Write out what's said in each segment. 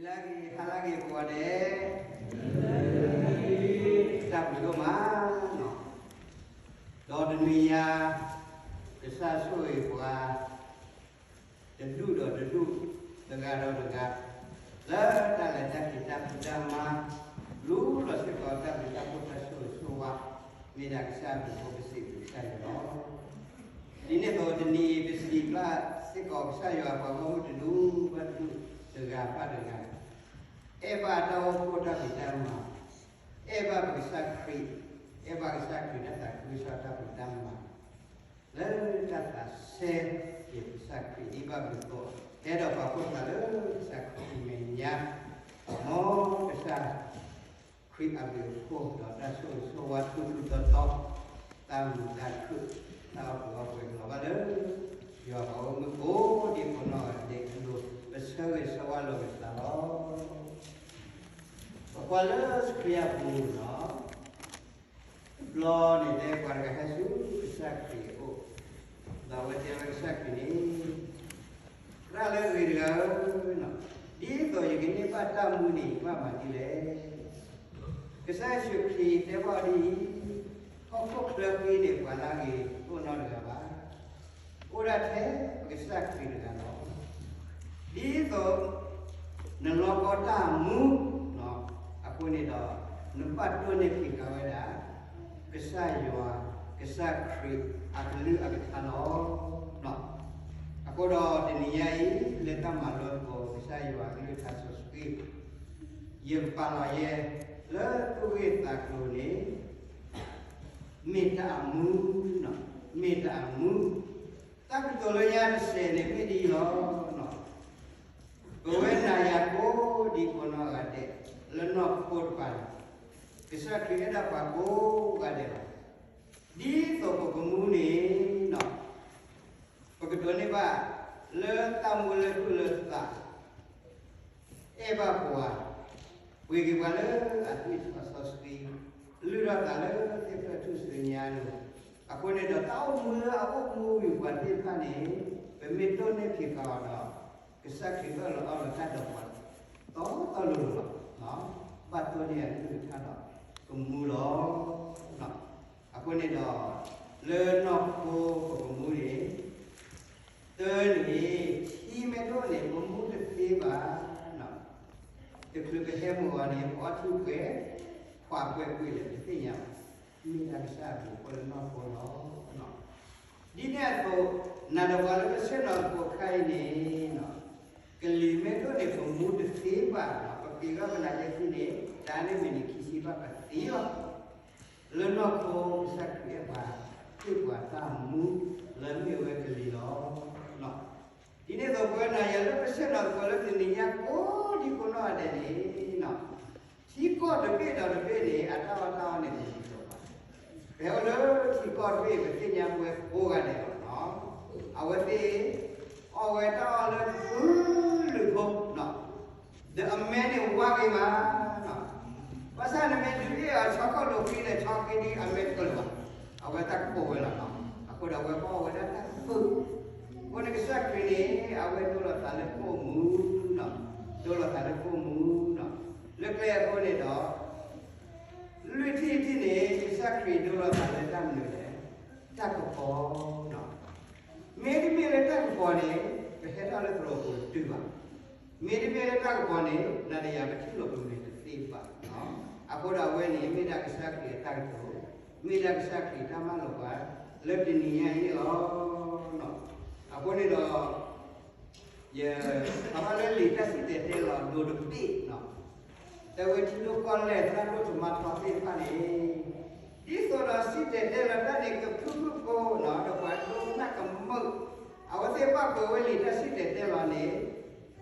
လၢဂ့ၤ ဟါလၢဂ့ၤ ကိးဂၤဒဲး, တၢ်ဘျုးဒိၣ်မး, ဒီးတနံၤညါ ကစၢ်ဆိၣ်ဂ့ၤပှၤ တဒူၣ်ဒီးတဒူၣ်, တဂၤဒီးတဂၤ, လၢတၢ်လဲၤတၢ်က့ၤ တၢ်ဖံးတၢ်မၤ, လူလီၤစ့ၢ်ကီးတၢ်ဘျုးတၢ်ဖှိၣ်တၢ်ဆိၣ်ဂ့ၤဆိၣ်ဝါ, မ့ၢ်ဒၣ်ကစၢ်အဘျုးအဖှိၣ် ပစံးဘျုးကစၢ်ယွၤလီၤ. ဒ်န့ၣ်အသိး တနံၤအံၤ ပစံးဘျုးစ့ၢ်ကီးကစၢ်ယွၤ ပှၤဂီၢ်မုၢ်တဒူၣ်ဘၣ်တဒူၣ်, တဂၤဘၣ်တဂၤ, အဲၣ်ဘၣ်တၢ်အိၣ်ဖှိၣ်တၢ်ဖံးတၢ်မၤ, အဲၣ်ဘၣ်ပကစၢ်ခရံာ်, အဲၣ်ဘၣ်ကစၢ်ခရံာ်တၢ်သးခုကစီၣ်တၢ်ဖံးတၢ်မၤ လၢတၢ်သးစဲက့ၤကစၢ်ခရံာ်ဒ်ဘၣ်ဘျုးအသိး, ဟဲဒီးပာ်ဖှိၣ်သးလၢကစၢ်ခရံာ်မဲာ်ညါ, မ်ကစၢ်ခရံာ်အဘျုးအဖှိၣ် ဒီးတၢ်ဆိၣ်ဂ့ၤဆိၣ်ဝါထူထူတီတီ, တၢ်မုာ်တၢ်ခုၣ်, တၢ်အီၣ်ပှဲၤအီပှဲၤကလီၤဘၣ်လၢ ယွၤပှၤဂီၢ်မုၢ်ကိးဒံကိးနီၢ်ဂၤဒဲးအလိၤ, ပဆၢဂ့ၤဆၢဝါလိာ်က့ၤသးလီၤ. ပကွၢ်လၢစကရံယၤပူၤလီၤ. တဘျီန့ၣ် တဲပှၤတဂၤဟဲဆူကစၢ်ခရံာ်အအိၣ်, ဒီးအဝဲတဲဝဲကစၢ်ခရံာ်န့ၣ်, သရၣ်လၢအဂ့ၤတဂၤဧၢ, ဒ်သိးယကန့ၢ်ဘၣ်တၢ်မူန့ၣ် ယကဘၣ်မၤဒ်လဲၣ်. ကစၢ်ယ့ၣ်ၡူးခရံာ်တဲဘၣ်အီၤဒ်အံၤ, ဟီၣ်ခိၣ်ချၢဃံန့ၣ် ပှၤလၢအဂ့ၤတအိၣ်နီတဂၤဘၣ်, အိၣ်ဒၣ်ထဲပကစၢ်ခရံာ်တဂၤလီၤ. ဒ်သိး နလီၤကီတၢ်မူ, အဃိန့ၣ်ဒီး နဘၣ်တိၢ်န့ၢ်ဖံးဃာ်ဝဲဒၣ် ကစၢ်ယွၤ, ကစၢ်ခရံာ်အကလုၢ်အကထါလီၤ. အဃိဒီးတနံၤညါအံၤ လၢတၢ်မၤလိသကိးကစၢ်ယွၤအကလုၢ်ကထါစီဆှံ, ယကပာ်လီၤယဲ လၢသူၣ်ဂ့ၢ်သးကျိၤန့ၣ် မ့ၢ်တၢ်အမူ, မ့ၢ်တၢ်အမူ, တၢ်ကတိၤလၢညါတစဲးန့ၣ် မ့ၢ်ဒ်အံၤလီၤ. ပဝဲနၤယၤကိးဒံကိးနီၢ်ဂၤဒဲး လၢနီၢ်ခိတကပၤန့ၣ်, ကစၢ်ခရံာ်အဲၣ်ဒိးပှၤကိးဂၤဒဲးလီၤ. ဒ်သိးပကမူန့ၣ် ပကဒိးန့ၢ်ဘၣ် လၢတၢ်မူလၢသူၣ်လၢသး အဲၣ်ဘၣ်ပှၤ, ပှ့ၤက့ၤပှၤလၢအသွံၣ်စီဆှံ, လုၢ်ထီၣ်သးလၢသ့ၣ်ဖျၢၣ်ထူၣ်စုညါလိၤ, အဃိန့ၣ်ဒီး တၢ်အိၣ်မူလၢအအိၣ်မူဝံၤပှၤသ့ၣ်တဖၣ်န့ၣ် ပမ့ၢ်တိၢ်န့ၢ်ဖံးဃာ်အီၤဒီး ကစၢ်ခရံာ်အၢၣ်လီၤအီလီၤတၢ်ဒီးပှၤ တီတီလိၤလိၤလီၤ. ဘၣ်တိၢ်န့ၢ်အကလုၢ်ကထါဒီးကမူလီၤ. အဃိန့ၣ်ဒီး လၢနီၢ်ခိပကမူန့ၣ် တၢ်န့ၣ် ထံမ့ၢ်တအိၣ်န့ၣ် ပမူတသ့ဘၣ်. တချုးပဟဲမုၢ်ဂီၤန့ၣ် ပအီထံပှဲၤ ခွးပှဲၤကွံာ်လဲၣ် ပသ့ၣ်ညါဘၣ်. မ့ၢ်ဒၣ်ကစၢ်အဘျုးအဖှိၣ်လၢနီၢ်ခိလီၤ. ဒ်န့ၣ်အသိး နၤဒီးပှၤလၢပဆ့ၣ်နီၤသကိးခါအံၤန့ၣ် ကလံၤမ့ၢ်တအိၣ်န့ၣ် ပမူတသ့ဘၣ်. ပက့ၤထီၣ်ပနါကဲခံန့ၣ် တၢ်န့ၣ်မ့ၢ်န့ၣ်ခံဆံဘၣ်ပသ့လီၤ. လၢနီၢ်ခိကစၢ်ခရံာ်အဲၣ်ပှၤ ဟ့ၣ်ပှၤတၢ်မူလၢမ့ၢ်ဝဲကလံၤလီၤ. ဒ်န့ၣ်အသိးပဝဲနၤယၤလၢပဆ့ၣ်နီၤသကိးလၢတနံၤညါကိးဒံကိးနီၢ်ဂၤဒဲးန့ၣ် ထံကီၢ်တဘ့ၣ်ဒီးတဘ့ၣ်န့ၣ် အတၢ်အီၣ်တၢ်အီန့ၣ် တမံၤလီၤဘၣ်. ပဟဲအိၣ်လၢထံကီၢ်တဘ့ၣ် ပသ့ၣ်ညါပဝဲကိးဂၤဒဲးလီၤ. အဝဲသ့ၣ် အီၣ်ဝဲတၢ်အီၣ်လၢကုလုာ်ဖိ ဒီးအမဲန့ၣ်ဝါဂ့ၤမး. ဘၣ်ဆၣ်နမ့ၢ်ဒုးအီၣ်အီၤဆီခီၣ်လိာ်ဃံဒီးဆီဃံဒ်အမဲတကလုာ်ဘၣ်, အဝဲတၢ်ကပိာ်ဝဲလီၤ. အဃိဒီးအဝဲဘၣ်အီၣ်ဝဲဒၣ်တၢ်ကုၢ်, အဃိန့ၣ်ကစၢ်ခရံာ်န့ၣ် အဝဲဒိလီၤသးလၢကိၣ်မူ, ဒိလီၤသးလၢကိၣ်မူ, လၢကျဲအဃိန့ၣ်ဒီး လွံၢ်ထံၣ်တထံၣ်န့ၣ် ကစၢ်ခရံာ်ဒိလီၤသးလၢတၢ်မနုၤလဲၣ်, တၢ်ကပီၤ. မ့တမ့ၢ်လၢတၢ်ကပီၤန့ၣ် ပဟဲထီၣ်လၢသရိာ်ပူၤတတုၤဘၣ်. မ့တမ့ၢ်လၢတၢ်ကပီၤန့ၣ် နၤဒီးယၤပထံၣ်လိာ်ပမဲာ်တသ့ဘၣ်. အဃိဒီးအဝဲန့ၣ် မ့ၢ်ဒၣ်ကစၢ်ခရံာ်အတၢ်ကတိၤ, မ့ၢ်ဒၣ်ကစၢ်ခရံာ်တၢ်မၢလိာ်ပှၤ လၢတနံၤညါအံၤန့ၣ်လီၤ. အဃိန့ၣ်ဒီး ယ ပဘၣ်လၢလံာ်တၢ်စံၣ်တဲၤတဲလီၤဒိတဘ့ၣ်, တဲဝဲထံဒိၣ်ကီၢ်လဲၢ်သရၣ်ဒိၣ်သမါထီသ့ၣ်တဖၣ်န့ၣ်, ဒ်သိးဒီးစံၣ်တဲၤတဲလီၤတၢ်န့ၣ် ကဖုၣ်ဖုၣ်ဖိ ဒီးပှၤဒိကနၣ်ကမၢၢ်, အဝဲသ့ၣ်ဘၣ်ကွဲးဝဲလံာ်တၢ်စံၣ်တဲၤတဲလီၤန့ၣ်,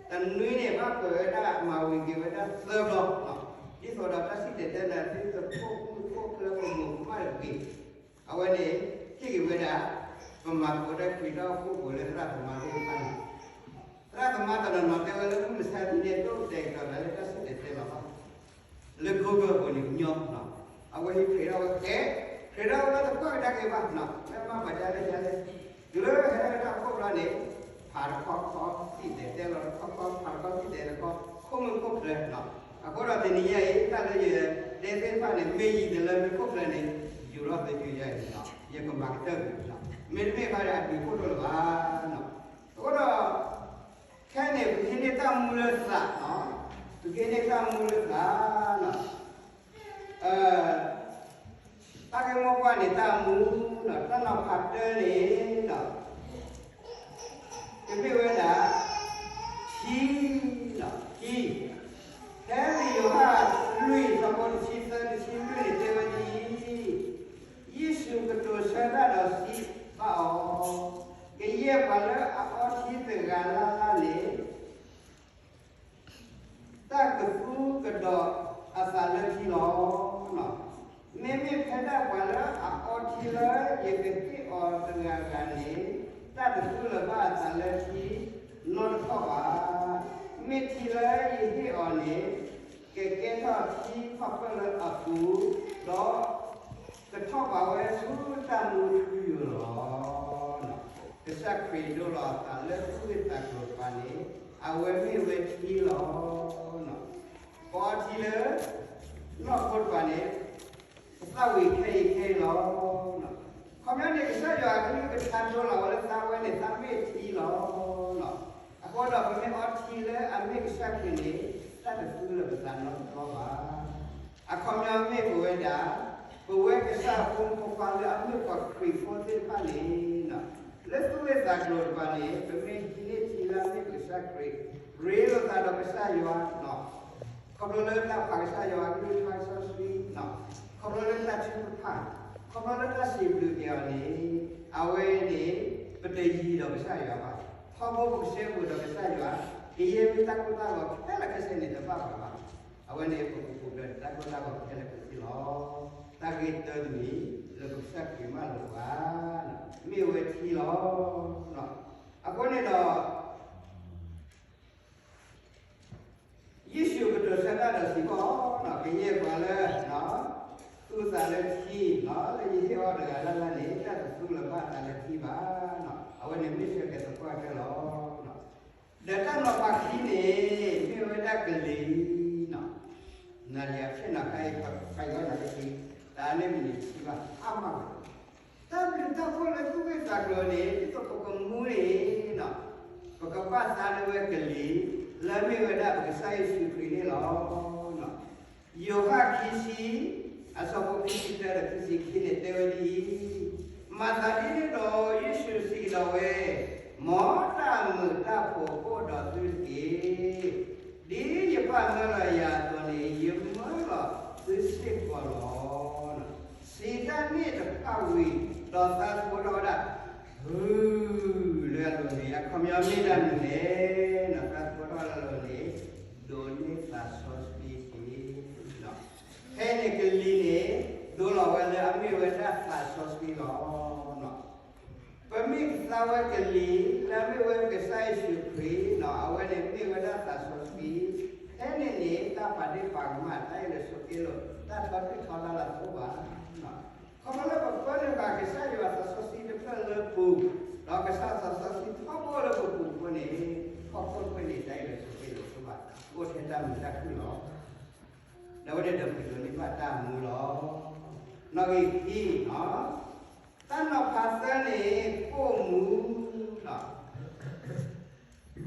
တနွံန့ၣ် ဘၣ်ကွဲးဝဲဒၣ်မၤဝံၤက့ၤဝဲဒၣ်သၢဘျီ, ဒ်သိးဒီးတၢ်စံၣ်တဲၤတဲလီၤ သုတဖိမုၣ်ဖိချၢပမိၢ်ပမၣ်တဂ့ၤ. အဝဲန့ၣ် ဟ့ၣ်က့ၤဝဲဒၣ် ပမၤကိးတၢ်ခရံာ်တၢ်အိၣ်ဖှိၣ်ပူၤလၢသရၣ်သမါသ့ၣ်တဖၣ်န့ၣ်, သရၣ်သမါတနီၤနီၤတဲဝဲလၢ မုၢ်မဆါတနံၤန့ၣ် တအိၣ်တဲာ်ကတီၤသးလၢတၢ်စံၣ်တဲၤတဲလီၤဘၣ်, လၢ Google ပူၤန့ၣ်ကညီ, အဝဲဟ့ၣ်ခရံာ်တၢ်အိၣ်ဖှိၣ်ကဲ, ခရံာ်တၢ်အိၣ်ဖှိၣ်တကွၢ်ကဒါက့ၤဘၣ်, မ့ၢ်မၤဘၣ်ဒ်လဲၣ်ဒ်လဲၣ်, တုၤလၢဟဲထီၣ်က့ၤတၢ်အိၣ်ဖှိၣ်ဘျီန့ၣ်, ဖးတခီခီ စံၣ်တဲၤတဲလီၤတခီခီ ဖးတခီစံၣ်တဲၤတခီ, ခိၣ် မူခိၣ်ချၢလီၤ. အဃိဒီးတနံၤညါအံၤ တၢ်လၢယတဲသ့ၣ်တဖၣ်န့ၣ် မ့ၢ်ယံၤတလၢမူခိၣ်ချၢန့ၣ် ယူၤထီၣ်သက့ယၤအံၤလီၤ. ယကမၤကတၢၢ်ကွံာ်လီၤ. မ့တမ့ၢ်ဘၣ်ဒီးအတုၤခိၣ်ဒိၣ်လၢၤဘၣ်လီၤ. အဃိဒီး ခဲအံၤန့ၣ် ပကဟံးန့ၢ်တၢ်မူလၢသးလီၤ. ပကဟံးန့ၢ်တၢ်မူလၢသးလီၤ. တၢ်ဂ့ၢ်မိၢ်ပှၢ်န့ၣ် တၢ်မူလီၤ. တၢ်နီၤဖးတၢန့ၣ်လီၤ. ကမ့ၢ်ဝဲဒၣ် ထံလီၤ. ထံ, ဖဲလံာ်ယိၤဟၣ်လွံၢ် ဆၢဖိတဆံသၢ တဆံလွံၢ်န့ၣ် တဲဝဲဒ်အံၤ, ယ့ၣ်ၡူးကတိၤဆၢတၢ်ဒီးစံးဘၣ်အီၤ, ကယဲၢ်ပှၤလၢအအီထံတဂၤလၢ်လၢ်န့ၣ် တၢ်ကသူကဒီးအသးလၢထံလီၤ. မ့မ့ၢ်ဖဲဒၣ်ပှၤလၢအအီထံလၢယကဟ့ၣ်အီၤတဂၤဂၤန့ၣ် တၢ်တသူလၢၤဘၣ်အသးလၢထံနီတခီၣ်ဘၣ်. မ့ၢ်ထံလၢယဟ့ၣ်အီၤန့ၣ် ကကဲထီၣ်ထံခီၣ်ဖျီၣ်လၢအပူၤ, ဒီး ကထီၣ်ဘးဝဲဆူတၢ်မူထူယိာ်လီၤ. ကစၢ်ခရံာ်ဒိလီၤအသးလၢသူၣ်ဂ့ၢ်သးကျိၤတဖၣ်န့ၣ် အဝဲမ့ၢ်ဝဲထံလီၤ. ပအီထံလၢ နီၢ်ခိတဖၣ်န့ၣ် ပသးဝံၤခဲအံၤခဲအံၤလီၤ. ခီပညီန့ၣ် ကစၢ်ယွၤအကလုၢ်ကထါဒိလီၤဝဲလၢသးဝဲန့ၣ် သးမ့ၢ်ထံလီၤ. အဃိဒီးပမ့ၢ်အီထံလၢအမ့ၢ်ကစၢ်ခရံာ်န့ၣ် တၢ်တသူလၢၤပသးနီတဘျီဘၣ်. အခီပညီမ့ၢ်ပဝဲဒၣ် ပဝဲကစၢ်အဖိမုၣ်ဖိခွါလၢအမ့ၢ်ပှၤခရံာ်ဖိသ့ၣ်တဖၣ်န့ၣ် လၢသူၣ်ဂ့ၢ်သးကျိၤတဖၣ်န့ၣ် ပမ့ၢ်ဟံးန့ၢ်ထံလၢအမ့ၢ်ကစၢ်ခရံာ် ရ့လိာ်သးဒီးကစၢ်ယွၤ ခီဖျိလၢတၢ်ဖးကစၢ်ယွၤအကလုၢ်ကထါစီဆှံ, ခီဖျိလၢတၢ်ထုကဖၣ်, ခီဖျိလၢတၢ်စံးဘျုးက့ၤအီၤန့ၣ် အဝဲန့ၣ် ပတယံၤဒီးကစၢ်ယွၤဘၣ်. ထီဘိပကစဲဘူးဒီးကစၢ်ယွၤ ကယဲၢ်မ့ၢ်တၢ်ကိၢ်တၢ်ဂီၤခဲလၢာ်ခဲဆ့န့ၣ် တဘၣ်ဘၣ်ဘၣ်. အဝဲန့ၣ် ပကပူၤဖျဲးတၢ်ကိၢ်တၢ်ဂီၤခဲလၢာ်ခဲဆ့လီၤ. တၢ်ဂ့ၢ်တၢတမံၤ လၢပကစၢ်ခရံာ်မၢလိာ်ပှၤ မ့ၢ်ဝဲထံလီၤ. အဃိန့ၣ်ဒီး ယ့ၣ်ၡူးကတိၤဆၢတၢ်ဒီးစံးဘၣ်အီၤ, ကယဲၢ်ပှၤလၢ သူအသးလၢထံ လၢယဟ့ၣ်အီၤတဂၤလၢ်လၢ်န့ၣ် တၢ်တသူလၢၤဘၣ်အသးလၢထံဘၣ်. အဝဲန့ၣ်မ့ၢ်ဆၢကဲၤသပှၢ်ကတၢၢ်လီၤ. ဒီးတၢ်နီၤဖးခံန့ၣ် မ့ၢ်ဝဲဒၣ်ကလံၤ နၤယၤဖျဲၣ်နီၤခါအံၤ ပယီၤနၤတက့ၢ်, တၢ်န့ၣ်မ့ၢ်န့ၣ်ထံဘၣ်အါမး, တၢ်ဘျုးတၢ်ဖှိၣ်လၢသူၣ်ဂ့ၢ်သးကျိၤန့ၣ် ဒ်သိးပကမူန့ၣ် ပကဘၣ်သါလၢဝဲကလံၤ လၢမ့ၢ်ဝဲဒၣ်ပကစၢ်ယ့ၣ်ၡူးခရံာ်န့ၣ်လီၤ. ယိၤဟၣ်ခံဆံ အဆၢဖိခံဆံတၢဒီးခံဆံခံန့ၣ်တဲဝဲဒ်အံၤ, မၤသးဒ်န့ၣ်ဒီးယ့ၣ်ၡူးစံးကဒီးဝဲ, မ်တၢ်မုာ်တၢ်ဖိးအိၣ်ဒီးသုတက့ၢ်. ဒ်ယပၢ်မၢလီၤယၤအသိးန့ၣ် ယမၢလီၤသုစ့ၢ်ကီးလီၤ. စံးတၢ်န့ၣ်တဖၣ်ဝံၤ ဒီးသးသကိးထီၣ်ဝဲဒၣ် ဟုၣ်လၢအလိၤန့ၣ် အခီပညီမ့ၢ်ဒၣ်မနုၤလဲၣ်, သးသကိးထီၣ်ဝဲဒၣ်အလိၤန့ၣ် ဒိးန့ၢ်သးစီဆှံတက့ၢ်. ဖဲန့ၣ်ကလံၤန့ၣ် ဒိလီၤဝဲလၢအမ့ၢ်ဝဲဒၣ်သးစီဆှံလီၤ. ပမ့ၢ်ကသါဝဲကလံၤ လၢအမ့ၢ်ဝဲကစၢ်ယ့ၣ်ၡူးခရံာ် အဝဲန့ၣ်မ့ၢ်ဝဲဒၣ်သးစီဆှံ, ဖဲန့ၣ်န့ၣ် တၢ်ပာ်ဒ့ၣ်ပာ်ကမၣ် တၢ်အဲၣ်လၢဆိးက့လိာ် တၢ်ထီဒုၣ်ထီဒါလၢအသီဘၣ်. ခီဖျိလၢပပၢနုာ်ဘၣ်ကစၢ်ယွၤသးစီဆှံတဖျၢၣ်လၢပူၤ, ဒီးကစၢ်သးစီဆှံထီဘိလၢပပူၤအဃိန့ၣ်, ဟီၣ်ခိၣ်တဖျၢၣ်န့ၣ် တၢ်အဲၣ်လၢဆိးက့လိာ်အသီဘၣ်, အိၣ်ထဲတၢ်မုာ်တၢ်ခုၣ်လီၤ. ဒီးဝဲန့ၣ်ဒီးပကဒိးန့ၢ်ဘၣ်တၢ်မူလီၤ. နီၣ်ဂံၢ်ခံ, တၢ်နီၤဖးသၢန့ၣ် ကိၣ်မူလီၤ.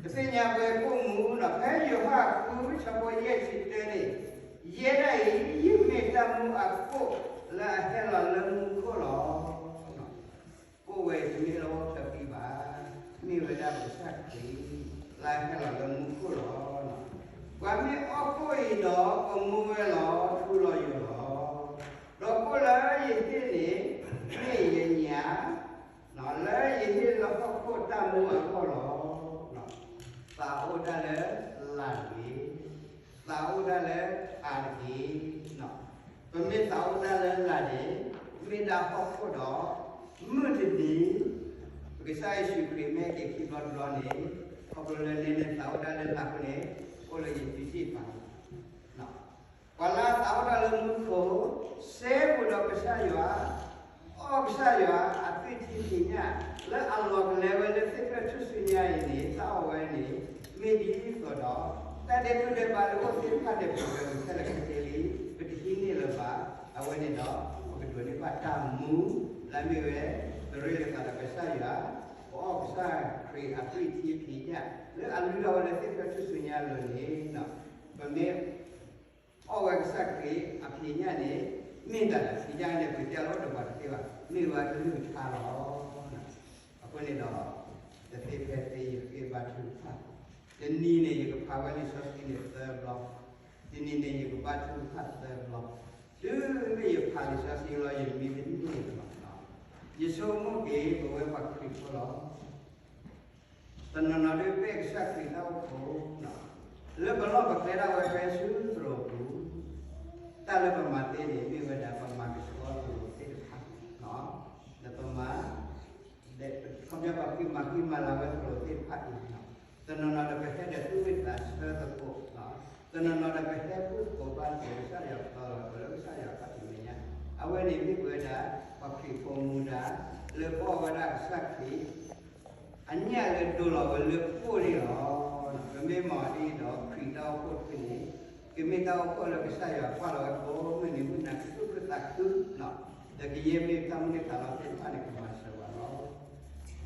ပသ့ၣ်ညါပဝဲကိၣ်မူလီၤ. ဖဲယိၤဟၣ်ဃုဆၢဖိယဲၢ်ဆံတၢန့ၣ်, ယဲဒၣ်အံၤ ယမ့ၢ်တၢ်မူအကိၣ်လၢအဟဲလီၤလၢမူခိၣ်လီၤ. ကိၣ်ဝဲအံၤတမ့ၢ်လၢဝဲဖျၢၣ်ခံဘၣ်, မ့ၢ်ဝဲဒၣ်ပကစၢ်ခရံာ် လၢအဟဲလီၤလၢမူခိၣ်လီၤ. ပှၤမ့ၢ်အီကိၣ်အံၤဒီး ကမူဝဲလီၤထူလီၤယိာ်လီၤ. ဒီးကိၣ်လၢယဟ့ၣ်န့ၣ် မ့ၢ်ယညၣ်, လၢယဟ့ၣ်လၢဟီၣ်ခိၣ်တၢ်မူအဂီၢ်လီၤ. သးအိၣ်တၢ်လၢလာ်တဂ့ၤ, သးအိၣ်တၢ်လၢထးတဂ့ၤ. ပမ့ၢ်သးအိၣ်တၢ်လၢလာ်န့ၣ် မ့ၢ်ဒၣ်ဟီၣ်ခိၣ်ဒီး မုၢ်တနံၤ ပကစၢ်ယ့ၣ်ၡူးခရံာ်မ့ၢ်ဟဲက့ၤခံဘျီတဘျီန့ၣ်, ခီဖျိလၢနသးအိၣ်တၢ်လၢလာ်အဃိန့ၣ် အိၣ်လၢယစုစ့ၣ်တဖၣ်န့ၣ် ပှၤလၢအသးအိၣ်တၢ်လၢမူခိၣ်, စဲဘူးဒီးကစၢ်ယွၤ, အီၣ်ကစၢ်ယွၤအသွံၣ်ထံသ့ၣ်ညါ, လၢအလီၤကလဲဝဲလၢသ့ၣ်ဖျၢၣ်ထူၣ်စုညါအံၤန့ၣ် တၢ်အီၣ်ဝဲန့ၣ် မ့ၢ်ဒ်သိးဒီး တၢ်ဒဲးဖုးဒဲးဘးလၢအိၣ်သ့ၣ်တဖၣ်ဒဲး ပှၤခဲလၢာ်ခဲဆ့လံ, ပတဟံးန့ၢ်လၢၤဘၣ်. အဝဲန့ၣ်ဒီး ပကဒိးန့ၢ်ဘၣ်တၢ်မူ လၢအမ့ၢ်ဝဲ ပရ့လိာ်သးဒီးကစၢ်ယွၤ, ပအီၣ်ကစၢ်ခရံာ်အသွံၣ်ထံဖံးညၣ် လၢအလုၢ်ထီၣ်ဝဲလၢသ့ၣ်တဖၣ်ထူၣ်စုညါအလိၤန့ၣ်, ပမ့ၢ် အီၣ်ဝဲကစၢ်ခရံာ်အဖံးညၣ်န့ၣ် မ့ၢ်တၢ်လၢဖံးညၣ်န့ၣ် ပကတဲလီၤဒီးပှၤတသ့ဘၣ်, မ့ၢ်ဝဲကလုၢ်ကထါလီၤ. အဃိန့ၣ်ဒီး တသ့ဖဲသ့ယဃ့ဘါထုကဖၣ်, တနံၤန့ၣ် ယကဖးဝဲလံာ်စီဆှံန့ၣ်သၢဘျီ, တနံၤန့ၣ် ယကဘါထုကဖၣ်သၢဘျီ, တုၤမ့ၢ်ယဖးလံာ်စီဆှံလီၤ ယမံတန့ၢ်လၢၤဘၣ်. ယဆိကမိၣ်က့ၤ ပဝဲပှၤခရံာ်ဖိလီၤ. တနီၤနီၤဒုးပဲၢ်ကစၢ်ခရံာ်တၢ်အိၣ်ဖှိၣ်, လၢပလီၢ်ပကျဲဒၣ်ဝဲဖဲဆူသရိာ်ပူၤ, တၢ်လၢပမၤသ့န့ၣ် မ့ၢ်ဝဲဒၣ်ပမၤကဆှီသရိာ်သ့ၣ်တဖၣ်, ဒီးပမၤ ခီပညီပှၤဃံမၤဃံမၤလၤဝဲသရိာ်သ့ၣ်တဖၣ်အံၤ, တနီၤနီၤဒီးပဟဲဒီးသူၣ်ဝံၣ်သးဆၢသကိး, တနီၤနီၤဒီးပဟဲဘူၣ်သကိးဘါသကိးကစၢ်ယွၤပတီၢ်လီၤ ပလၢကစၢ်ယွၤခီၣ်ထံးမဲာ်ညါ, အဝဲန့ၣ်မ့ၢ်ပဝဲဒၣ် ပှၤခရံာ်ဖိမူဒါ လၢပအီၣ်ဝဲဒၣ်ကစၢ်ခရံာ် အညၣ်လၢဒိလီၤဝဲလၢပအိၣ်န့ၣ်လီၤ. ပမ့ၢ်မၤအီၤဒ်အံၤဒီး ခရံာ်တၢ်အိၣ်ဖှိၣ်တဖုန့ၣ် ကမ့ၢ်တၢ်အိၣ်ဖှိၣ်လၢကစၢ်ယွၤကွၢ်လီၤဝဲကိးမုၢ်နံၤမုၢ်နၤ ကသူၣ်ခုသးခု, ဒီးကယဲၢ်မ့ၢ်တၢ်မုၢ်လၢ်သးလီသ့ၣ်တဖၣ်န့ၣ် ကမၤစၢၤဝဲလီၤ.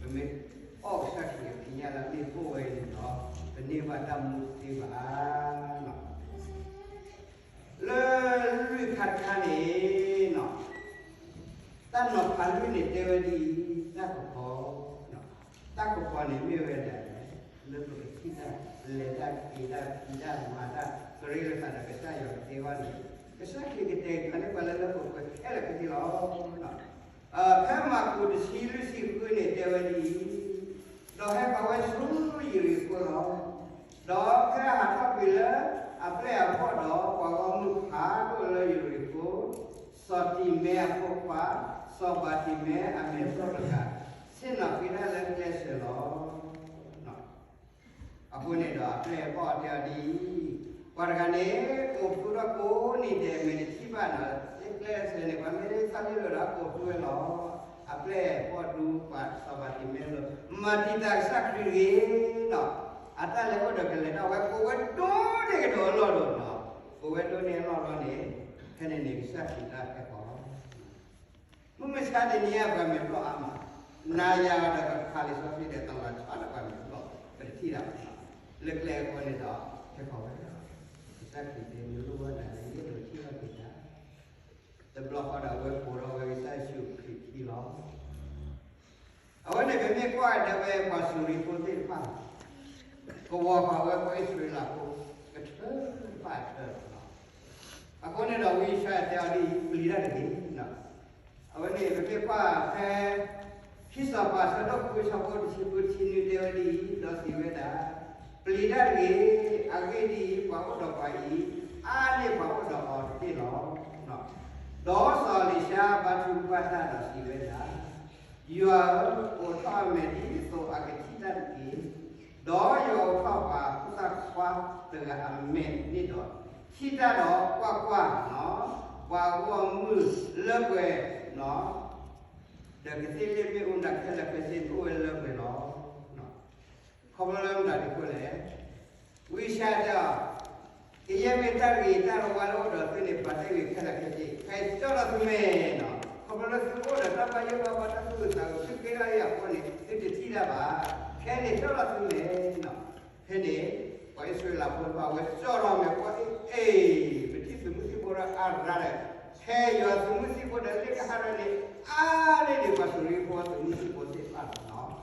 ပမ့ၢ်အီၣ်ကစၢ်ခရံာ်အဖံးညၣ်လၢအမ့ၢ်ပအိၣ်ဝဲအံၤန့ၣ်ဒီး ပန့ၢ်ဘၣ်တၢ်မူသ့ဘၣ်. လၢလွံၢ်ခါတခါန့ၣ် တၢ်နီၤဖးလွံၢ်န့ၣ်တဲဝဲဒ်အံၤ, တၢ်ကပီၤ, တၢ်ကပီၤန့ၣ်မ့ၢ်ဝဲဒၣ် လၢပကထံၣ်တၢ်, လဲၤတၢ်, က့ၤတၢ်, ဖံးတၢ်, မၤတၢ်, ပရ့လိာ်သးဒီးကစၢ်ယွၤကသ့အဂီၢ်န့ၣ်, ကစၢ်ခရံာ်ကတဲာ်ကတီၤန့ၢ်ပှၤလၢလၢပှဲၤပှဲၤခဲလၢာ်ခဲဆ့လီၤ. ဖဲမၢ်ကူးတဆံလွံၢ်ဆံဃုန့ၣ်တဲဝဲဒ်အံၤ, ဒီးဟဲပာ်ဝဲဆူယရံၤဃိလီၤ. ဒီးဖဲအဟးထီၣ်ကွံာ်လၢအပျဲၢ်အဘီၣ်ဒီး ပှၤဂီၢ်မုၢ်ဖးဒိၣ်လၢယရံၤဃိ, စီၤတံၤမဲအဖိခွါ, စီၤဘၤတံၤမဲအမဲာ်သီၣ်တဂၤ, ဆ့ၣ်နီၤဃ့တၢ်လၢကျဲစၢၤလီၤ. အဃိန့ၣ်ဒီးအပျဲၢ်အဘီၣ်တဲအီၤဒ်အံၤ, ပှၤတဂၤန့ၣ် ကိးပသူထီၣ်ကိးနံၤဒဲး မဲာ်တထံၣ်ဘၣ်နီၤ, လၢကျဲစၢၤန့ၣ် ပှၤမ့ၢ်သးလ့လိာ်ဒီးကိးပသူဝဲလီၤ. အပျဲၢ်အဘီၣ်ဒူပှၤစီၤဘၤတံၤမဲလၢ မၤတံာ်တာ်ကစၢ်ခရံာ်တဂ့ၤနီၤ, အတၢ်လဲၤအိၣ်ဒီးကလဲၤထီၣ်ဝဲ ကိးဝဲဒိၣ်န့ၢ်ကဒီးအလီၢ်ဒီးနီၤ, ကိးဝဲဒိၣ်န့ၢ်အလီၢ်လီၤန့ၣ်, ဖဲန့ၣ်န့ၣ် ကစၢ်ခရံာ်တၢ်ဟဲဃီလီၤ. မုၢ်မဆါတနံၤအံၤ ပှၤမဲာ်ဘျီၣ်အါမး, နၤယၤဒီးပဖးလံာ်စီဆှံဒီး တလီၤဆီဒီးပှၤမဲာ်ဘျီၣ် ပတထံၣ်တၢ်ဘၣ်. လၢကျဲအဃိန့ၣ်ဒီး ဟဲဃီဝဲဒၣ်, ကစၢ်ခရံာ်တဲ နလိၣ်ဘၣ်နၤလၢယအဲၣ်ဒိးထံၣ်ဘၣ်က့ၤတၢ်, တဘျီဃီဒီးအဝဲကိးထီၣ်ဝဲကစၢ်ယ့ၣ်ၡူးခရံာ်ခံလီၤ. အဝဲန့ၣ်ပမ့ၢ်ကွၢ်ကဒါဝဲပှၤစူၤရံဖိသ့ၣ်တဖၣ်, ကဝီၤဃာ်ဝဲပှၤအံၣ်စရ့လးဖိ ကထၢတဖၣ်အထၢလီၤ. အဃိန့ၣ်ဒီးဝံယၡါယၤတဲအီၤဒ်အံၤ ပျံၤတၢ်တဂ့ၤ. အဝဲန့ၣ်ပမ့ၢ်ကွၢ်ဖဲ ခံစီၤပၤအဆၢဒိၣ်ဃု အဆၢဖိတဆံဃု တဆံနွံတဲဝဲဒ်အံၤ ဒီးစံးဝဲဒၣ်, ပျံၤတၢ်တဂ့ၤ, အဂ့ၢ်ဒ်အံၤ ပှၤအိၣ်ဒီးပှၤအံၤ အါန့ၢ်ပှၤအိၣ်ဒီးအီၤတက့ၢ်လီၤ. ဒီးစီၤအ့လံၡါဘါထုကဖၣ်တၢ်ဒီးစံးဝဲဒၣ်, ယွၤဧၢ, အိးထီၣ်အမဲာ်ဒ်သိးအကထံၣ်တၢ်တက့ၢ်. ဒီးယွၤအိးထီၣ်ပှၤကူၣ်တၢ်ခွါတဂၤအမဲာ်န့ၣ်ဒီး ထံၣ်တၢ်ဒီးကွၢ်ကွၢ်, ပှၤဂီၢ်မုၢ်လၢပှဲၤ ဒီးကသ့ၣ်လ့ၣ်မ့ၣ်အူနၤခဲလၢာ်ခဲဆ့န့ၣ်အိၣ်ဝဲလၢပှဲၤလီၤ. ခီဖျိလၢမတၤဒုးအဃိလဲၣ်, ဝံယၡါယၤတဲအီၤ, ကယဲၢ်မ့ၢ်တၢ်ဂ့ၤတၢ်လၢဝါလၢအိၣ်ဒီးသုန့ၣ် ပှၤတဲဂ့ၤခဲလၢာ်ခဲဆ့ ခဲအံၤကၠီၣ်ထီၣ်သုမဲာ်နီၤ, ခီဖျိလၢသုအိၣ်ဒီးတၢ်ဘၣ်ယိၣ်ဘၣ်ဘီ တၢ်သူၣ်အုးသးအုး သုဃ့ထီၣ်အံၤအဃိန့ၣ် သုတထံၣ်တၢ်ဘၣ်, ခဲန့ၣ်ကၠီၣ်ထီၣ်သုမဲာ်နီၤ. ဖဲန့ၣ် ပှၤအံၣ်စရ့လးဖိတဖၣ်ဝဲကၠီၣ်ထီၣ်မဲာ် ကွၢ်အ့ၣ်အ့ၣ် ပထံၣ်သုးမုၢ်သံၣ်ဘိဒီးအါရါဒီး ဖဲယွၤသုးမုၢ်သံၣ်ဘိဒီးလ့ၣ်ကဟၣ်ရဲၣ်န့ၣ် အါန့ၢ်ဒံးပှၤစူၤရံဖိအသုးမုၢ်သံၣ်ဘိသ့ၣ်တဖၣ်လီၤ.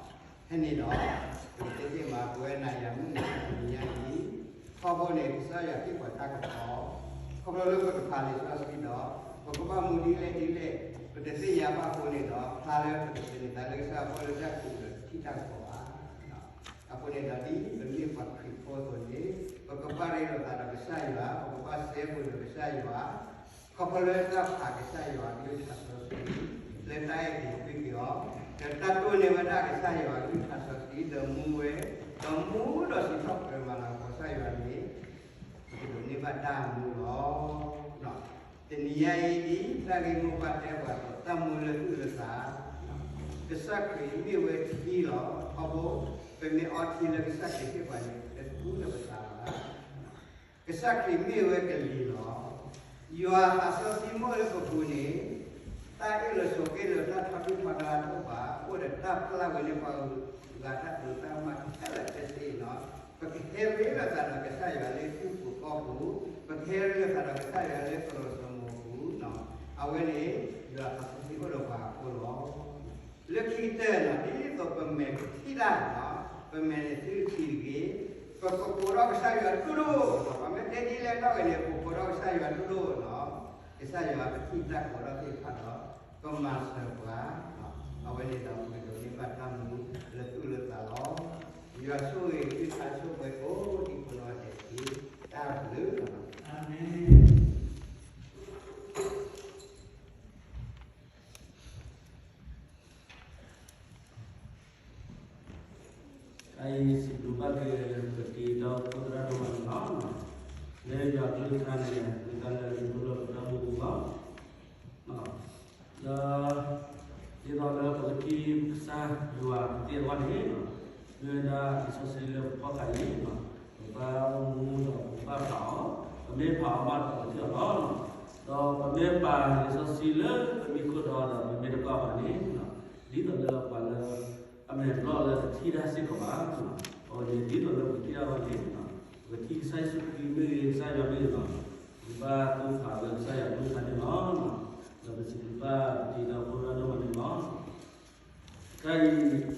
ဖဲန့ၣ်ဒီး ပကတဲသ့မး ပဝဲနၤယၤမုၢ်နံၤတနံၤညါအံၤ ခီဖျိန့ၣ် ကစၢ်ယွၤဟ့ၣ်ပှၤတၢ်ကပီၤ, ခီဖျိလၢပကဖးလံာ်စီဆှံဒီး ပကဘၣ်မူဒ်လဲၣ်ဒ်လဲၣ် ပတသ့ၣ်ညါဘၣ်အဃိန့ၣ်ဒီး ဖျါလၢပတသ့ၣ်ညါလၢကစၢ်ယွၤအဃိလၢတၢ်ကပီၤဒီးတထံၣ်တၢ်ကပီၤဘၣ်. အဃိန့ၣ်ဒီးဒ်ပမ့ၢ်ပှၤခရံာ်ဖိအသိးန့ၣ် ပကဘၣ်ရ့လိာ်သးဒီးကစၢ်ယွၤ, ပကဘၣ်စဲဘူးဒီးကစၢ်ယွၤ, ခီဖျိလၢတၢ်ဖးကစၢ်ယွၤအကလုၢ်ကထါစီဆှံ, လၢတၢ်အဲၣ်က့ၤကွံက့ၤအီၤ, ဒီးတၢ်တိၢ်န့ၢ်ဝဲဒၣ်ကစၢ်ယွၤအကလုၢ်ကထါစီဆှံ ဒီးမူဝဲ, ဒီးမူဒီးစံးထီၣ်ပတြၢၤမၤလၤကပီၤကစၢ်ယွၤန့ၣ် ပကဒိးန့ၢ်ဘၣ်တၢ်မူလီၤ. တနံၤညါအံၤဒ်တၢ်ဂ့ၢ်မိၢ်ပှၢ်တဲပှၤအသိး တၢ်မူလၢသူၣ်လၢသး, ကစၢ်ခရံာ်မ့ၢ်ဝဲထံလီၤ. ခီဖျိ ပမ့ၢ်အီထံလၢကစၢ်ခရံာ်ဟ့ၣ်ပှၤန့ၣ် ပတသူလၢပသးဘၣ်. ကစၢ်ခရံာ်မ့ၢ်ဝဲကလံၤလီၤ. ယွၤသးစီဆှံမ့ၢ်အိၣ်လၢပပူၤန့ၣ်, တၢ်အ့ၣ်လိာ်ဆိးက့လိာ် တၢ်ထီဒုၣ်ထီဒါတအိၣ်ဘၣ်, အိၣ်ဒီးတၢ်ပျၢ်ဝဲလၢပှၤဂၤတၢ်ဒိးတၢ်မၤခဲလၢာ်ခဲဆ့နီၤ. ပကဟဲရ့လိာ်သးဒီးကစၢ်ယွၤလၢဟံၣ်ပူၤဃီပူၤ, ပကဟဲရ့လိာ်သးဒီးကစၢ်ယွၤလၢပလီၢ်စိမိၤပူၤနီၤ. အဝဲန့ၣ် ယွၤသးစီဆှံအိၣ်ဒီးပှၤအဃိလီၤ. လၢခံကတၢၢ်နီၤ ဒ်သိးပမဲာ်ကထံၣ်တၢ်နီၤ, ပမဲာ်န့ၣ်သုထံၣ်တဂ့ၤ, ပကကိးထီၣ်ကစၢ်ယွၤဒိၣ်ဒိၣ်, ပမ့ၢ်တဲဒ်လဲၣ်နီၣ်ဂံၢ်န့ၣ် ပကိးထီၣ်ကစၢ်ယွၤဒိၣ်ဒိၣ်နီၤ, ကစၢ်ယွၤကထံၣ်တၢ်ကိးထီၣ်သ့ၣ်တဖၣ်ဒီး ကမၤစၢၤပှၤ, အဝဲန့ၣ်ဒီးပကဒိးန့ၢ်ဘၣ်တၢ်မူလၢသူၣ်လၢသးလီၤ. ယွၤဆိၣ်ဂ့ၤသုတၢ်ဆိၣ်ဂ့ၤကိးဒံကိးနီၢ်ဂၤဒဲးတက့ၢ်. တၢ်ဘျုးလီၤ. အၤမ့ၣ်. တၢ်အံၤစံးဘျုးဘၣ်က့ၤ ပတံၤဒီးဖိသရၣ်ဒိၣ်မးန့ၣ်လီၤ. လၢယွၤအကလုၢ်ကထါန့ၣ် မ့ၢ်တၢ်လၢအရ့ဒိၣ်လၢပတၢ်အိၣ်မူပူၤလီၤ. ဒီး ဒ်သိးလၢပကထံၣ်ကစၢ်ယွၤကသ့အဂီၢ်န့ၣ်, မ့ၢ်ဝဲဒၣ်လံာ်စီဆှံလၢပဖီၣ်ဃာ်အံၤ, ပဘၣ်အိၣ်မူဒီးပဘၣ်ပာ်အီၤ, ပမ့ၢ်ပာ်အီၤဘၣ်ဒီးပကထံၣ်အီၤလီၤ. ဒီးပမ့ၢ်ပာ်လံာ်စီဆှံလၢပမံၤခိၣ်ဒီး ဒီးပမ့ၢ်တကွၢ်ဘၣ်န့ၣ်, ဒ်သိးလၢပှၤလၢ အမဲာ်ဘျီၣ်လၢတထံၣ်တၢ်စ့ၢ်ကီးဘၣ်, အဝဲန့ၣ်ဒ်သိးလၢပကထံၣ်တၢ်အဂီၢ်န့ၣ်, ပကထံၣ်ကစၢ်ယ့ၣ်ၡူးခရံာ်မ့ၢ်ဂ့ၤ ကစၢ်ယွၤမ့ၢ်ဂ့ၤလီၤ. ပဘၣ်သူၣ်ဖးလၢကစၢ်ယွၤအကလုၢ်ကထါန့ၣ်လီၤ. ဒီးပစံးဘျုးဘၣ်ပတံၤဒီးဖိသရၣ်ဒိၣ်မးန့ၣ်လီၤ. တၢ်အံၤ